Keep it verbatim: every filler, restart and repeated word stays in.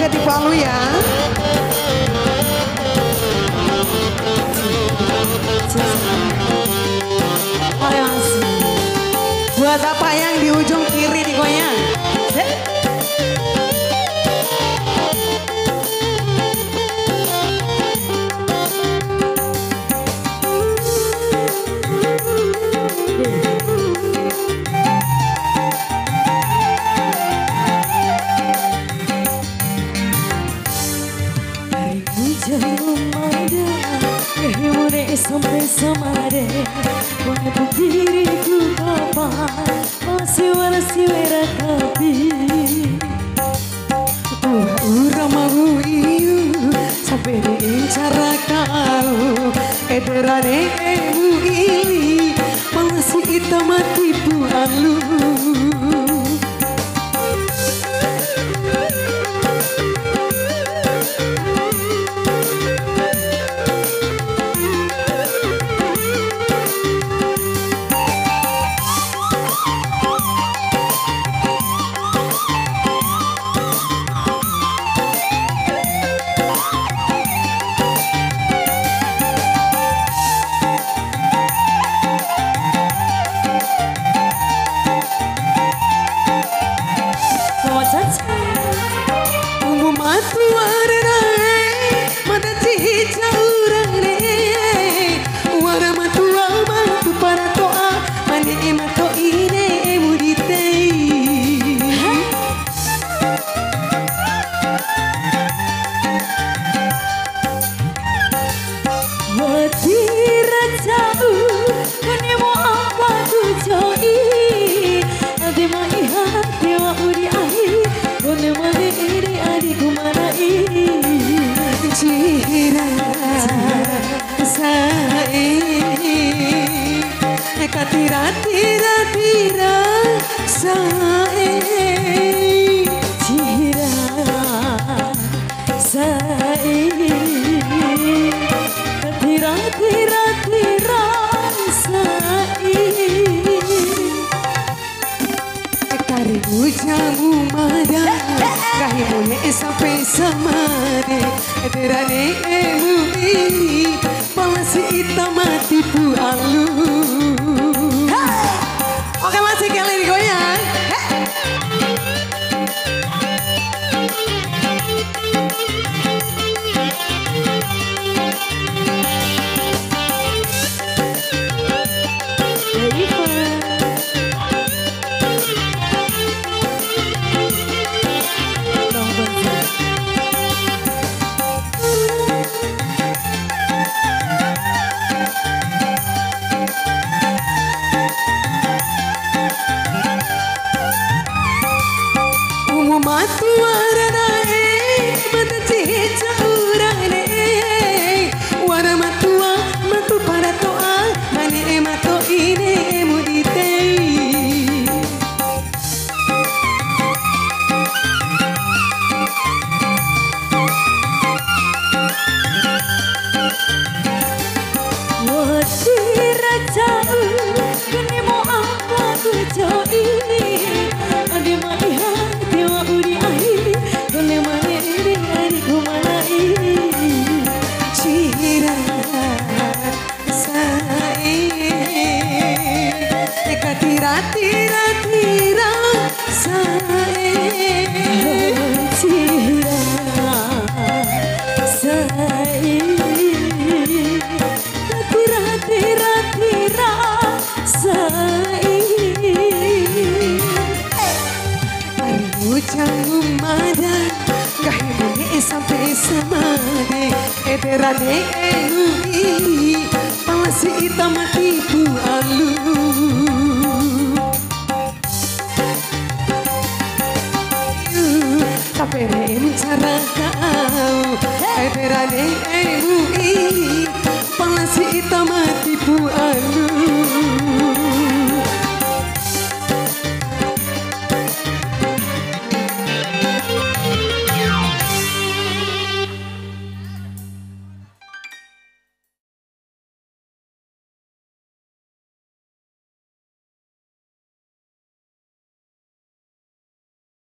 Di Palu ya. Buat apa yang di ujung kiri nih, goyang? Hari hujan memada, eh, mune sampai samare, walaupun diriku apa, masih warasi wera kapi. Ura, ura mau iu, sampai ni incara kau, ederane emu ili, masih ita mati pu alu. Umbu matua re rae, mada cihi caura re. Wara matua mantu para to'a, mane e mato ine e mudi tei. Wati racau, kone mo apa tu co'i. Ade ma iha, dewa uri ahi, kone mane iri adi kumana i. Cira sae, katira tira tira sae. Cira sae, tira, tira, tira sae. Karibu jamu mada, nggahi mune sampe samade, ederane emu ini, pala si ita mati pu alu. Oke, masih kali digoyang. Umu matua ra na'e, mada cihi caura ne'e. Wara matua, matu para to'a, ma ne'e ma to'i ne'e mudi tei. Wati racau, kone mo apa ku co'i. Ade ma iha, dewa uri ahi, kone ma ne'e ari ku malai. Cira sae, eka tira, tira, tira sae. Tira sae, tira, tira, tira sae. Ari ucamu mada, nggahi mu ne'e sampe samade, ederane enu ili, pala si ita mati pu alu. Sampe ne'e ncara kau, ederane enu ili,